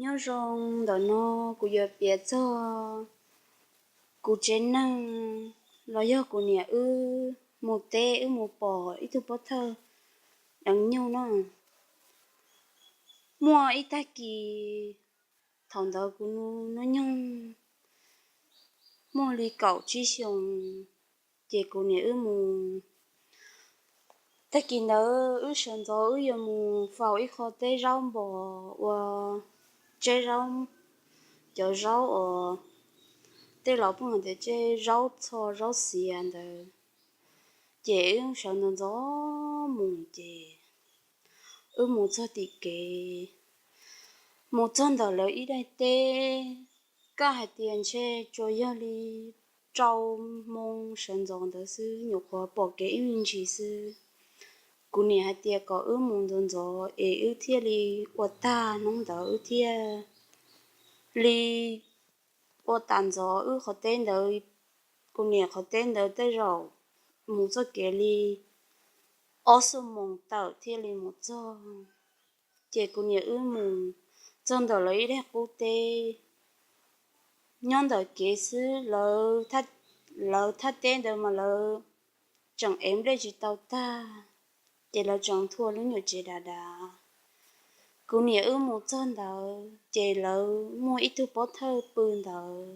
Nyob zoo, ntawm no kuv yuav piav txog kuv tsev neeg los yog kuv niam wb mus teb wb mus pom ib tug pov thawj deev nyuj no. Muaj ib tag kis, thaum ntawd kuv hnub nyoog muaj li kaum tsib xyoos, ces kuv niam wb mus. Tag kis ntawd wb sawv ntxov wb yuav mus faus ib qho teb zaub npos ua tseb zaub, cov zaub uas tej laus pheej hais tias tseb zaub txho zaub xiav ntawd. Ces wb sawv ntxov ntxov mus ces wb mus txog tim kev, mus txog ntawm lawv ib daim teb, koj hais tias ntshe tsuas yog li rau moo sawv ntxov ntawd xwb, nyuam qhuav pom kev ib me ntsis xwb. Kuv niam hais tias kom wb mus ntxov ntxov es wb thiaj li ua tag hnub ntawd wb thiaj li ua tas ntxov wb qhov teb ntawd. Kuv niam qhov teb ntawd tej zaum mus txoj kev li ob xuab moos tawm thiaj li mus txog. Ces kuv niam wb mus txog ntawm lawv ib daim qub teb, nyob ntawm kev xwb, lawv thaj teb ntawd mas lawv tseem ev nplej tsis tau tag, ces lawv tseem nthua lub nyuam tsev dav dav. Kuv niam wb mus txog ntawd ces lawv muaj ib tug pov thawj pw ntawd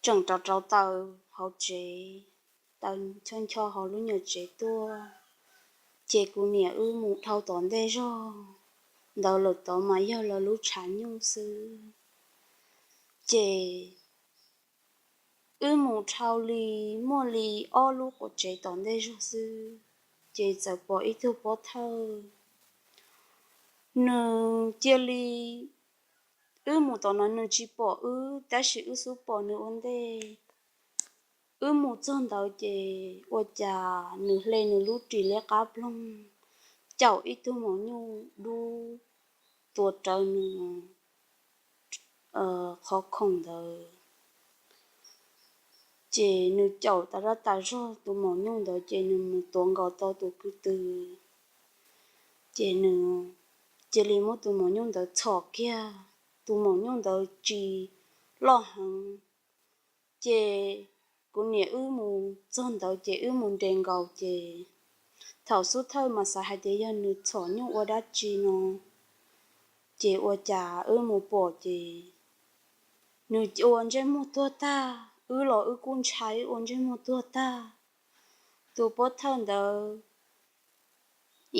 tseem rauv rauv taws hauv tsev, taws ncho ncho hauv lub nyuam tsev tuaj. Ces kuv niam wb mus dhau tom ntej zog ntawd lawm, tod mas yog lawv lub tshav nyuj xwb. Ces wb mus dhau li muaj li ob lub quav tsev tom ntej zog xwb, ces txawm pom ib tug pov thawj. Nws cia li, wb mus tom no nws tsis pom wb, tab sis wb xub pom nws ua ntej. Wb mus txog ntawd ces ua cas nws hle nws lub ris liab qab ploog, caum ib tug maum nyuj dub tua rawv nws qhov khoom ntawd. Ces nws caum tas zaj tas zog tus maum nyuj ntawd ces nws mus tuav nkaus tau tus kwv tw, ces nws cia li muab tus maum nyuj ntawd txhom kiag. Tus maum nyuj ntawd tsis loj heev, ces kuv niam wb mus txog ntawd ces wb mus nres nkaus ces thaum xub thawj mas xav hais tias yog nws txhom nyuj ua dab tsi no, ces ua cas wb mus pom ces nws ua ntsej muag tuag tag, wb los wb kuj ntshai, wb ua ntsej muag tuag tag. Tus pov thawj ntawd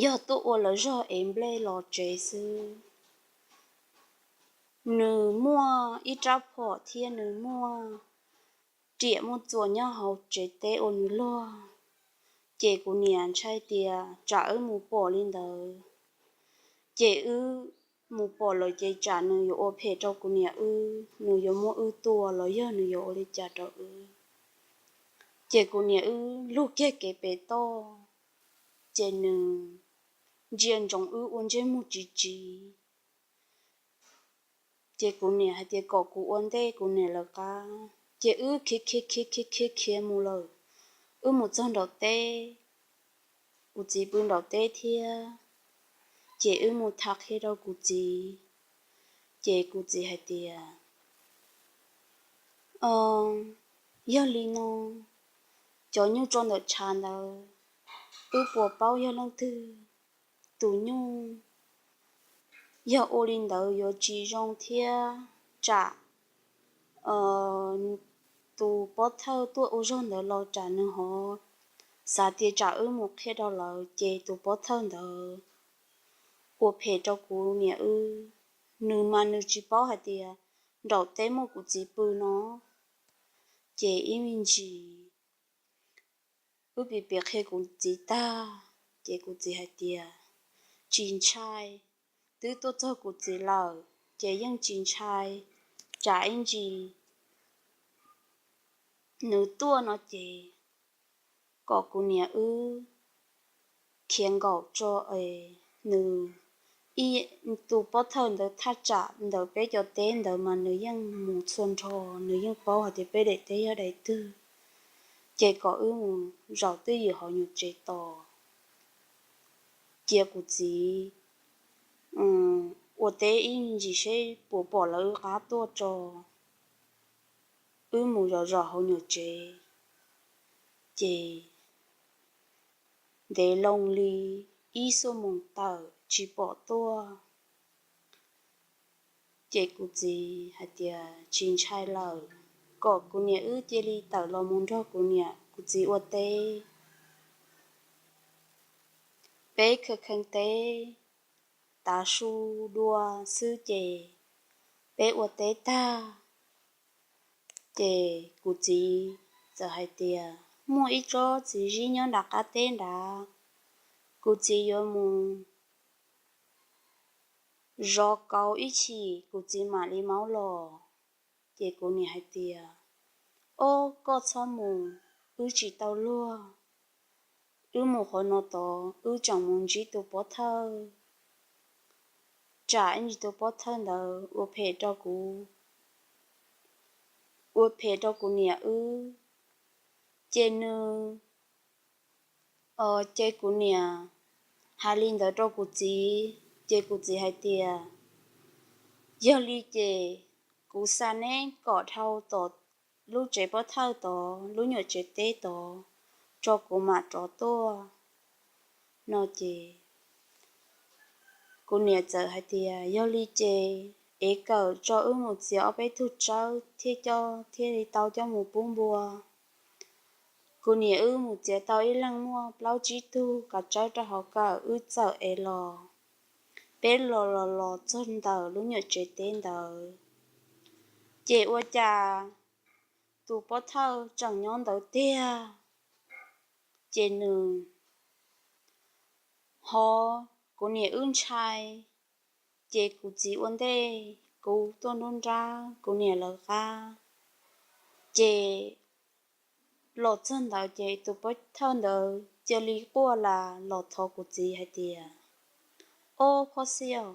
yog tuaj ua lawv zog ev nplej los tsev xwb. Nws muaj ib rab phom thiab nws muaj riam muaj txuas nyob hauv tsev teb ua nws luag. Ces kuv niam ntshai tias tsam wb mus pom li ntawd, ces wb mus pom lawm ces tsam nws yuav ua phem rau kuv niam wb, nws yuav muab wb tua los yog nws yuav ua li cas rau wb. Ces kuv niam wb lug kiag kev pem toj, ces nws ntsia ntsoov wb ua ntsej muag tsiv tsiv. Ces kuv niam hais tias kom kuv ua ntej kuv niam lawv qab, ces wb khiav khiav khiav khiav khiav khiav mus lawm. Wb mus txog nraum teb, kuv txiv pw nraum teb thiab, ces wb mus tham qhia rau kuv txiv. Ces kuv txiv hais tias, yog li no, cov nyuj tso ntawm tshav ntawd, wb puas paub yog leej twg tus nyuj? Yog ua li ntawd yuav tsis zoo thiab, tsam tus pov thawj tuaj ua zog ntawd los tsam nws ho xav tias tsam wb mus qhia rau lawv ces tus pov thawj ntawd ua phem rau kuv niam wb. Nws mas nws tsis paub hais tias nraum teb muaj kuv txiv pw no. Ces ib me ntsis wb piav piav qhia kuv txiv tag, ces kuv txiv hais tias tsis ntshai, twb tuaj txog kuv txiv lawm ces yeej tsis ntshai. Tsam ib ntsis nws tuaj no ces kom kuv niam wb khiav nkaum tso es nws, ib, tus pov thawj ntawd thaj tsam ntawm peb cov teb ntawd mas nws yeej mus txhua nrho, nws yeej paub hais tias peb daim teb yog daim twg. Ces kom wb mus zaum twj ywm hauv nyuag tsev tos, cia kuv txiv ua teb ib ntsis seb puas pom lawv wb qab tuaj tso, wb mus zov zos hauv nyuam tsev. Ces ntev loo li ib xuab moos tawm tsis pom tuaj. Ces kuv txiv hais tias tsis ntshai lawm, kom kuv niam wb cia li tawm los mus nrog kuv niam kuv txiv ua teb. Peb khaws kheev teb tav su dua xwb ces peb ua teb tag, ces kuv txiv txawm hais tias muaj ib tsob txiv zib nyob nram qab teb nrad, kuv txiv yuav mus zov kauv ib chim kuv txiv mam li maub los. Ces kuv niam hais tias, Ob, koj txhob mus, wb tsis tau luag, wb mus qhov no tod wb tseem mus ntsib tus pov thawj, tsam ib ntsis tus pov thawj ntawd ua phem rau kuv, ua phem rau kuv niam wb. Ces nws, ces kuv niam hais li ntawd rau kuv txiv, ces kuv txiv hais tias, Yog li ces kuv xa neb kom dhau tom lub tsev pov thawj tod, lub nyuam tsev teb tod, tso kuv mam rov tuaj. No ces kuv niam txawm hais tias, Yog li ces ev kawm tso, wb mus txiav ob peb tug tsawb thiab coj thiaj li tau coj mus pub npua. Kuv niam wb mus txiav tau ib leeg muaj plaub tsib tug kav tsawb rau hauv kawm, wb txawm ev los. Peb los los los txog ntawm lub nyuam tsev teb ntawd, ces ua cas tus pov thawj tseem nyob ntawd tiag. Ces nws, hov, kuv niam wb ntshai, ces kuv txiv ua ntej kuv tuaj nruab nrab kuv niam lawv qab. Ces los txog ntawd ces tus pov thawj ntawd cia li quaj las los thov kuv txiv hais tias, Ob, Phoj Xiaj,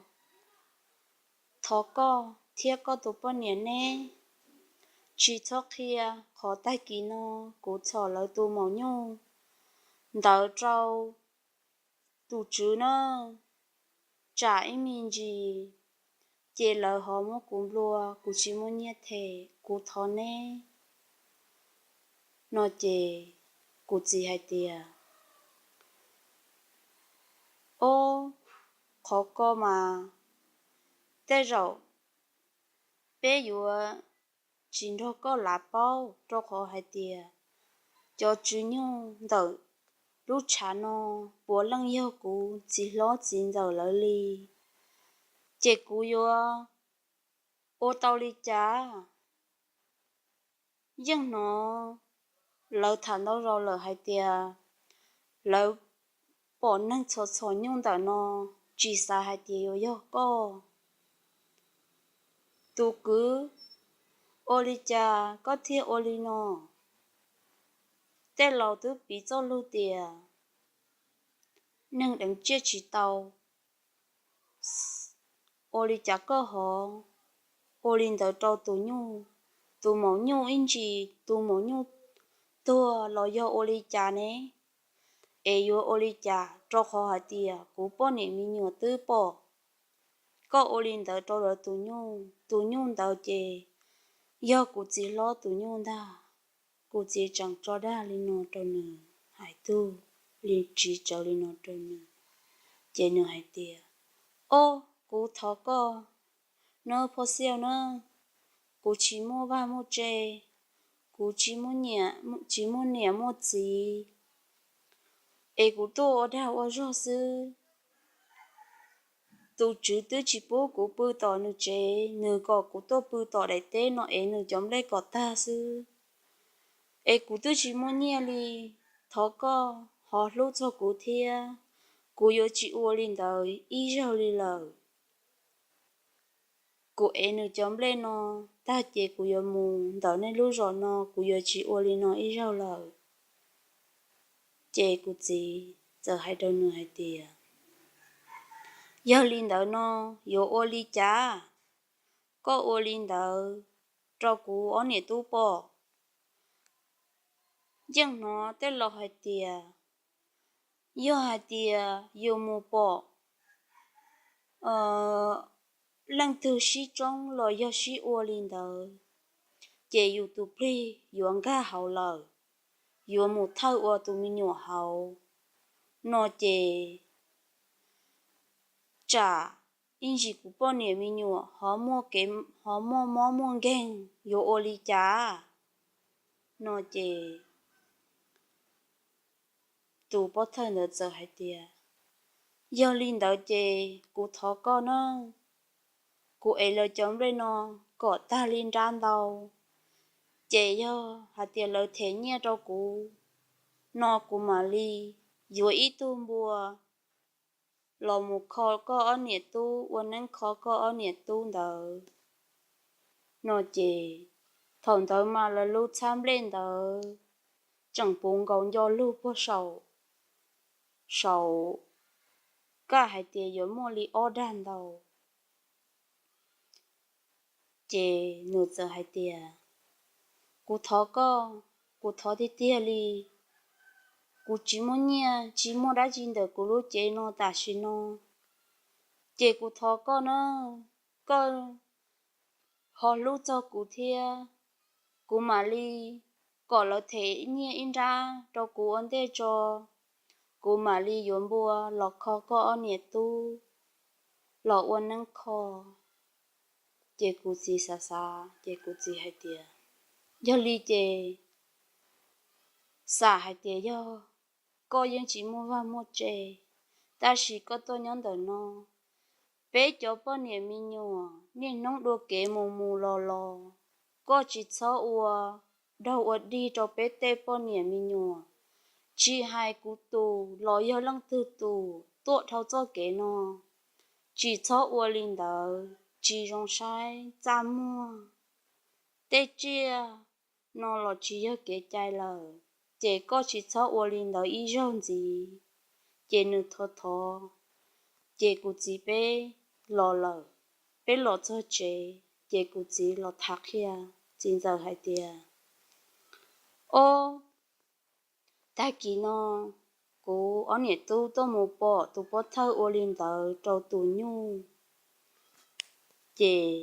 thov koj thiab koj tus poj niam neb tsis txhob qhia qhov tag kis no kuv txhom lawv tus maum nyuj ntawd rau tus tswv na, tsam ib me ntsis ces lawv ho muab kuv nplua, kuv tsis muaj nyiaj them, kuv thov neb. No ces kuv txiv hais tias, Ob, qhov ko mas tej zaum peb yuav tsis nrog koj lav paub, rau qhov hais tias cov tswv nyuj ntawm lub tshav no puav leej yog kuv txiv hlob txiv ntxawm lawv li. Ces kuv yuav ua tau li cas? Yeej hnov lawv tham ntau zaus lawm hais tias lawv pom neeg txhom txhom nyuj ntawm no, tsis xav hais tias yuav yog koj. Tus kwv, ua li cas koj thiaj ua li no? Tej laus twb piv txoj lus tias neeg deev tsiaj tsis tau. Ua li cas koj ho ua li ntawd rau tus nyuj? Tus maum nyuj ib ntsis tus maum nyuj tuag los yog ua li cas ne? Es yuav ua li cas rau qhov hais tias kuv poj niam me nyuam twb pom koj ua li ntawd rau lawv tus nyuj. Tus nyuj ntawd ces yog kuv txiv hlob tus nyuj ntag. Kuv txiv tseem tso dag li no rau nws, hais tug li tsiv tsawv li no rau nws, ces nws hais tias, Ob, kuv thov koj nawb Phoj Xiaj na, kuv tsis muaj vaj muaj tse, kuv tsis muaj niam muaj txiv, es kuv tuaj ua dag ua zog xwb. Tus tswv twb tsis pub kuv pw tom nws tsev, nws kom kuv tuaj pw tom daim teb no es nws cov nplej kom tag xwb, es kuv twb tsis muaj nyiaj li. Thov koj ho hlub txog kuv thiab, kuv yuav tsis ua li ntawd ib zaug li lawm. Kuv ev nws cov nplej no tag ces kuv yuav mus ntawm nej lub zos no, kuv yuav tsis ua li no ib zaug lawm. Ces kuv txiv txawm hais rau nws hais tias, Yog li ntawd no yuav ua li cas? Koj ua li ntawd rau kuv ob niam tub pom. Yeej hnov tej laus hais tias, yog hais tias yus mus pom, leej twg sib tsoob los yog sib ua li ntawd, ces yus tus plig yuav nkag hauv lawm, yuav mus thawj ua tus me nyuam hauv no ces tsam ib ntsis kuv poj niam me nyuam ho muaj mob muaj nkeeg yuav ua li cas no ces tus pov thawj ntawd txawm hais tias, yog li ntawd ces kuv thov koj na, kuv ev lawv cov nplej no kom tag li nrab ntau, ces yog hais tias lawv them nyiaj rau kuv no kuv mam li yuav ib tug npua los mus kho koj ob niam tub, ua neeb kho koj ob niam tub ntawd no ces thaum ntawd mas lawv lub txhab nplej ntawd tseem puv nkaus nco lug puag saum, saum, kaj hais tias yuav muaj li ob dag ntau. Ces nws txawm hais tias, kuv thov koj, kuv thov tiag tiag li, kuv tsis muaj nyiaj tsis muaj dab tsi ntawm kuv lub cev no tam sim no, ces kuv thov koj na, koj ho hlub txog kuv thiab, kuv mam li kom lawv them nyiaj ib nrab rau kuv ua ntej tso, kuv mam li yuav npua los kho koj ob niam tub los ua neeb kho. Ces kuv txiv xav xav ces kuv txiv hais tias, yog li ces xam hais tias yog koj yeej tsis muaj vaj muaj tse, tab sis koj tuaj nyob ntawm no, peb cov poj niam me nyuam niaj hnub dua kev mus mus los los, koj tsis txhob ua daug ua dig rau peb tej poj niam me nyuam, tsis hais kuv tus los yog leej twg tus tuaj dhau txoj kev no, tsis txhob ua li ntawd, tsis zoo saib, txaj muag, tej tsiaj no los tsis yog kev cai lawm, ces koj tsis txhob ua li ntawd ib zaug ntxiv. Ces nws thov thov, ces kuv txiv peb los lawm, peb los txog tsev ces kuv txiv los tham qhia txiv ntxawm hais tias, ob, tag kis no kuv ob niam tub tuaj mus pom tus pov thawj ua li ntawd rau tus nyuj. Ces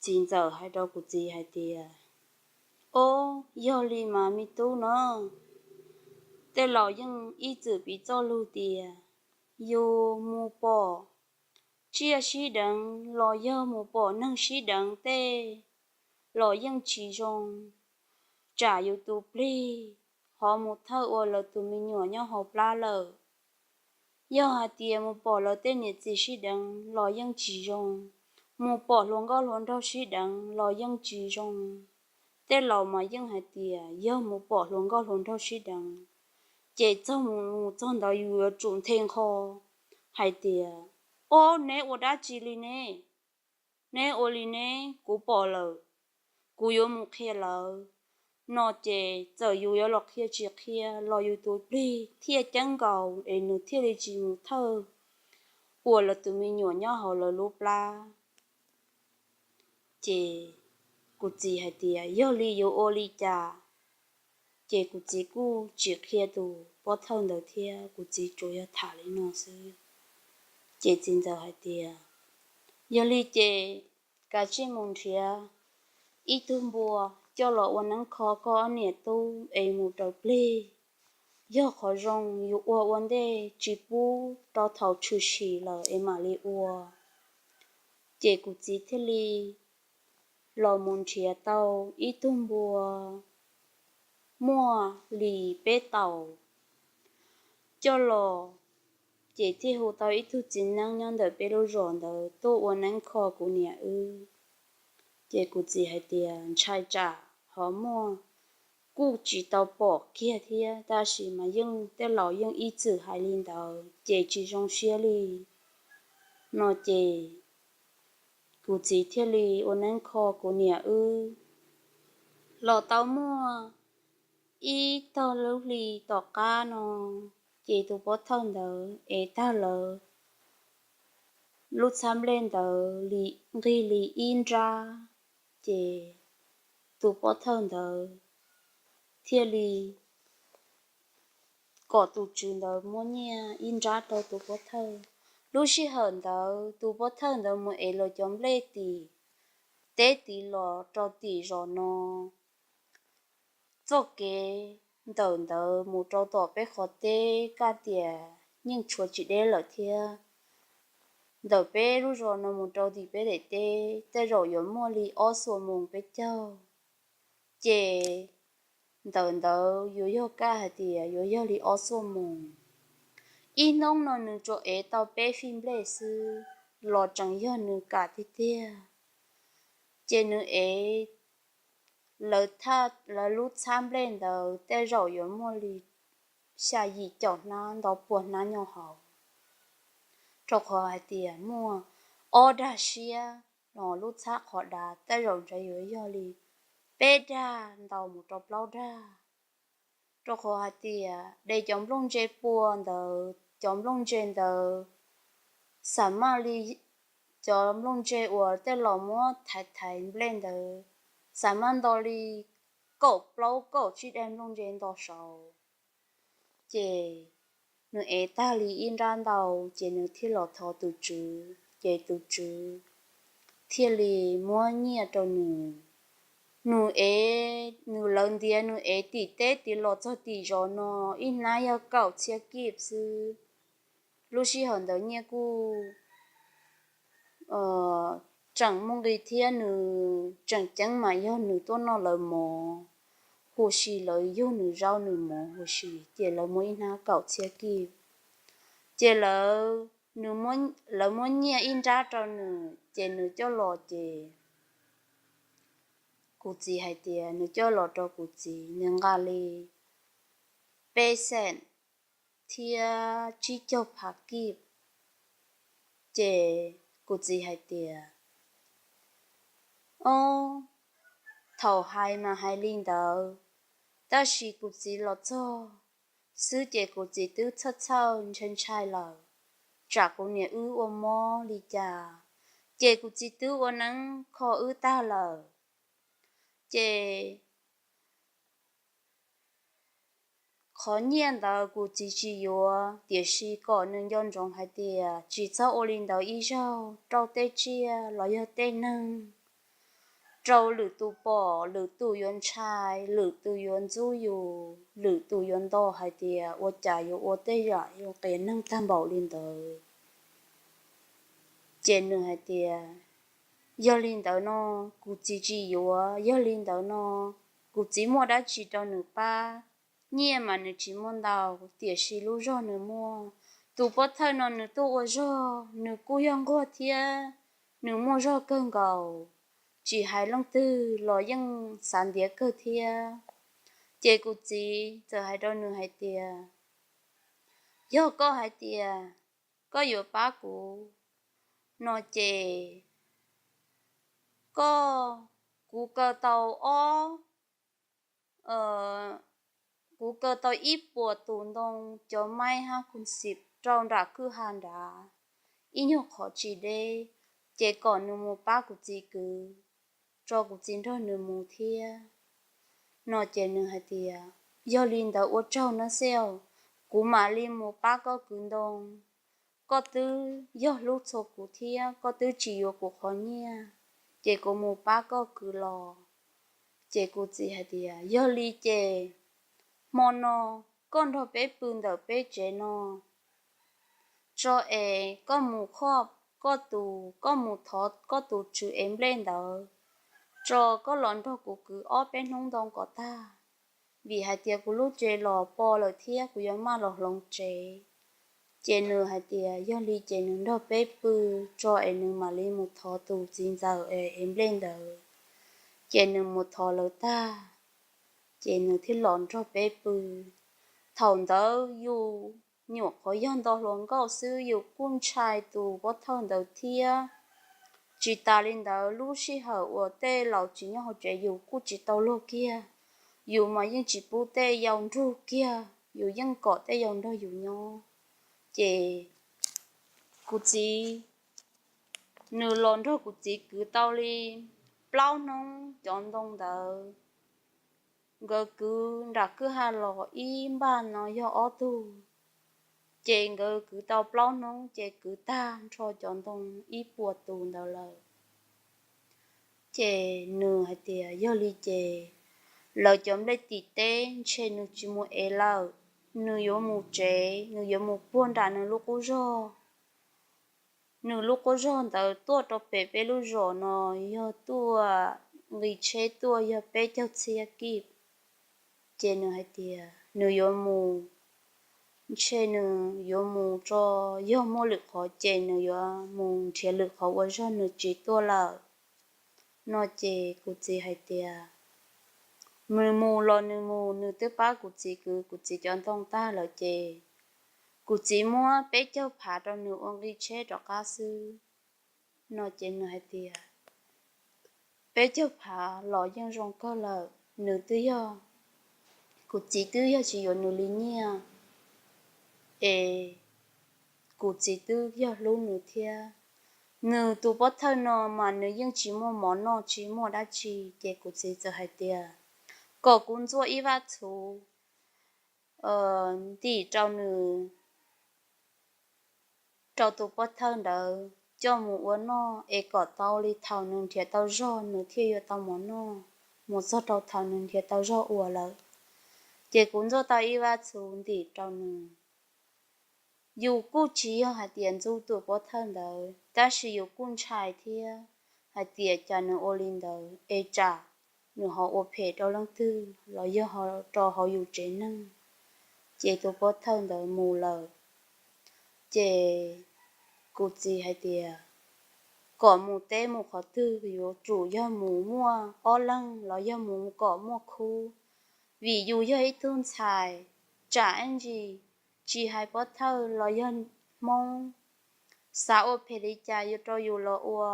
txiv ntxawm hais rau kuv txiv hais tias, ob, yog li mas me tub na, tej laus yeej ib txwm piv txoj lus tias yus mus pom tsiaj sib deev los yog mus pom neeg sib deev tej los yeej tsis zoo, tsam yus tus plig ho mus thawj ua lawv tus me nyuam nyob hauv plab lawm. Yog hais tias mus pom lawv tej niam txiv sib deev los yeej tsis zoo, mus pom hluas nkauj hluas nraug sib deev los yeej tsis zoo. Tej laus mas yeej hais tias yog mus pom hluas nkauj hluas nraug sib deev, ces txog mus mus txog ntawd yus yuav tsum nthe nqho hais tias, ob, neb ua dab tsi li ne? Neb ua li ne, kuv pom lawm, kuv yuav mus qhia lawv no ces txawm yus yuav los qhia tsis qhia los yus tus plig thiaj ceeb nkaus es nws thiaj li tsis mus thawj ua lawv tus me nyuam nyob hauv lawv lub plab. Ces kuv txiv hais tias yog li yuav ua li cas? Ces kuv txiv kuj tsis qhia tus pov thawj ntawd thiab, kuv txiv tsuas yog tham li no xwb. Ces txiv ntxawm hais tias, yog li ces kav tsij mus nrhiav ib tug npua coj los ua neeb kho koj ob niam tub es mus raws plig. Yog qhov zoo yus ua ua ntej tsis pub rau thaum tshwm sim lawm es mam li ua. Ces kuv txiv thiaj li los mus nrhiav tau ib tug npua muaj li peb taus coj los, ces thiaj hu tau ib tug txiv neeb nyob ntawm peb lub zos ntawd tuaj ua neeb kho kuv niam wb. Ces kuv txiv hais tias ntshai tsam ho muaj, kuj tsis tau pom kiag thiab, tab sis mas yeej tej laus yeej ib txwm hais li ntawd ces tsis zoo siab li no ces kuv txiv thiaj li ua neeb kho kuv niam wb. Los tau muaj ib tog lub hli tom qab no, ces tus pov thawj ntawd ev tag lawv lub txhab nplej ntawd li nqig li ib nrab, ces tus pov thawj ntawd thiaj li kom tus tswv ntawd muab nyiaj ib nrab rau tus pov thawj. Lub sij hawm ntawd tus pov thawj ntawd mus ev los cov nplej tim teb tid los rau tim zos no. Txoj kev ntawm ntawd mus rau tom peb qhov teb kaj tias yeej tshuav tsis deb lawm thiab. Ntawm peb lub zos no mus rau tim peb daim teb tej zaum yuav muaj li ob xuab moos peb caug. Ces ntawm ntawd yuav yog kaj hais tias yuav yog li ob xuab moos. Ib hnub no nws tsuas ev tau peb fij nplej xwb los tseem yog nws kam tiag tiag. Ces nws ev lawv thaj lawv lub txhab nplej ntawd tej zaum yuav muaj li xya yim caum hnab ntau puag hnab nyob hauv, rau qhov hais tias muaj ob dag siab no lub txhab qhov dav tej zaum ntshe yuav yog li peb dag ntau mus rau plaub dag. Rau qhov hais tias de cov nplooj ntse pua ntawd cov nplooj ntse ntawd xav maj li cov nplooj ntse uas tej los muab thaiv thaiv nplej ntawd xav maj nto li kaum plaub kaum tsib dag nplooj ntse nto saud. Ces nws ev tag li ib nrab ntau ces nws thiaj los thov tus tswv ces tus tswv thiaj li muab nyiaj rau nws. Nws ev nws lawv ntiav nws ev tim teb tid los txog tim zos no ib hnab yog kaum txhiab kib xwb. Lub sij hawm ntawd nyiaj kuj tseem muaj nqi thiab nws tseem ceeb mas yog nws tuaj noj lawv mov huv si lawv yug nws zaub nws mov huv si ces lawv muab ib hnab kaum txhiab kib. Ces lawv muab nyiaj ib nrab rau nws ces nws coj los ces kuv txiv hais tias nws coj los rau kuv txiv nws nqa li peb xees thiab tsib caug phav kib. Ces kuv txiv hais tias, o, thaum hais mas hais li ntawd, tab sis kuv txiv los txog xwb ces kuv txiv twb txhawj txhawj ntshai ntshai lawm, tsam kuv niam wb ua mob li cas, ces kuv txiv twb ua neeb kho wb tag lawm. Ces qhov nyiaj ntawd kuv txiv tsis yuav, tiam sis kom nws nco ntsoov hais tias tsis txhob ua li ntawd ib zaug rau tej tsiaj los yog tej neeg, rau lwm tus pom lwm tus yuav ntshai, lwm tus yuav ntxub yus, lwm tus yuav nto hais tias ua cas yuav ua tej yam yuav qias neeg tag npaum li ntawd. Ces nws hais tias, yog li ntawd no, kuv txiv tsis yuav, yog li ntawd no, kuv txiv muaj dab tsi rau nws pab. Nyiaj mas nws tsis muaj ntau, tiam sis lub zog nws muaj. Tus pov thawj no nws tuaj ua zog, nws kuj yog nquag thiab, nws muaj zog kawg nkaus, tsis hais leej twg los yeej xav ntiav kawg thiab. Ces kuv txiv txawm hais rau nws hais tias, yog koj hais tias koj yuav pab kuv no ces koj, kuv kaw tau ob, kuv kaw tau ib puas tus ntoo cov maib hab khuv xim rau nram kwj ha nrad, ib nyuag qhov tsis deb, ces kom nws mus pab kuv txiv kwv, tso kuv txiv nrog nws mus thiab no ces nws hais tias, yog li ntawd ua tsaug nawb xib aw, kuv mam li mus pab koj kwv ntoo. Koj twb yog hlub txhua kuv thiab koj twb tsis yuav kuv qhov nyiaj, ces kuv mus pab koj kwv los. Ces kuv txiv hais tias, yog li ces hmo no koj nrog peb pw ntawm peb tsev no, tso es koj mus qhov, koj tus, koj mus thov koj tus tswv ev nplej ntawd, tso koj los nrog kuv kwv ob peb hnub ntoo kom tag, vim hais tias kuv lub tsev los po lawm thiab kuv yuav maj los hloov tsev. Ces nws hais tias yog li ces nws nrog peb pw, tso es nws mam li mus thov tus txiv ntxawm es ev nplej ntawd. Ces nws mus thov lawv tag, ces nws thiaj los nrog peb pw. Thaum ntawd yus nyuam qhuav yog nto hluas nkauj xwb, yus kuj ntshai tus pov thawj ntawd thiab. Tsis tas li ntawd, lub sij hawm uas tej laus tsis nyob hauv tsev yus kuj tsis tau luag kiag, yus mas yeej tsis pub tej yau nrug kiag, yus yeej kom tej yau nrog yus nyob. Ces kuv txiv, nws los nrog kuv txiv kwv tau li plaub hnub cov ntoo ntawd. Nkawd kwv nram kwj ha los ib npaj no yog ob tug. Ces nkawd kwv tau plaub hnub ces kwv tag nrho cov ntoo ib puas tus ntawd lawm. Ces nws hais tias yog li ces lawv cov nplej tim teb ntshe nws tsis mus ev lawm, nws yuav mus tsev, nws yuav mus puag nram nws lub qub zog. Nws lub qub zog ntawd tuaj rau pem peb lub zos no yog tuaj nqis tsheb tuaj yog peb caug txhiab kib. Ces nws hais tias nws yuav mus, ntshe nws yuav mus tso, yog muaj lwm qhov ces nws yuav mus nrhiav lwm qhov ua zog, nws tsis tuaj lawm no. Ces kuv txiv hais tias nws mus los nws mus, nws twb pab kuv txiv kwv kuv txiv cov ntoo tag lawm ces kuv txiv muab peb caug phav rau nws ua nqi tsheb rov qab xwb no. Ces nws hais tias peb caug phav los yeej zoo kawg lawm, nws twb yog, kuv txiv twb yog tsis yuav nws li nyiaj es kuv txiv twb yog hlub nws thiab. Nws tus pov thawj no mas nws yeej tsis muaj mov noj tsis muaj dab tsi, ces kuv txiv txawm hais tias kom kuv ntxuaj ib vab txhuv ntim rau nws, rau tus pov thawj ntawd coj mus ua noj es kom tau li thaum nws nrhiav tau zog nws thiaj yuav tau mov noj, mus txog rau thaum nws nrhiav tau zog ua lawm. Ces kuv ntxuaj tau ib vab txhuv ntim rau nws. Yus kuj tsis yog hais tias ntxub tus pov thawj ntawd, tab sis yus kuj ntshai thiab hais tias cas nws ua li ntawd es tsam nws ho ua phem rau leej twg los yog rau hauv yus tsev neeg. Ces tus pov thawj ntawd mus lawm, ces kuv txiv hais tias kom mus teb mus qhov twg yuav tsum yog mus muaj ob leeg los yog mus kom muaj khub, vim yus yog ib tug ntxhais, tsam ib ntsis tsis hais pov thawj los yog Hmoob xav ua phem li cas yuav rau yus los ua.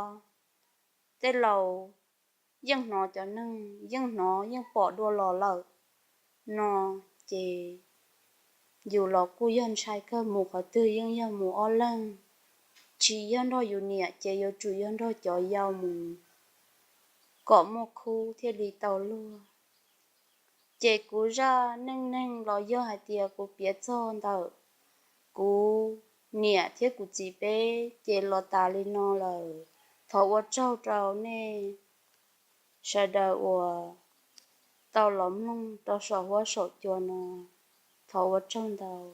Tej laus yeej hnov cov neeg yeej hnov yeej pom dua los lawm no, ces yus los kuj yog ntshai kawg, mus qhov twg yeej yog mus ob leeg, tsis yog nrog yus niam ces yuav tsum yog nrog cov yau mus kom muaj khub thiaj li tau luag. Ces kuv zaj neej neeg los yog hais tias kuv piav txog ntawm kuv niam thiab kuv txiv peb ces los tas li no lawm. Thov ua tsaug rau nej sawv daws uas tau los mloog rau saum huab saum cua no. Thov ua tsaug ntau.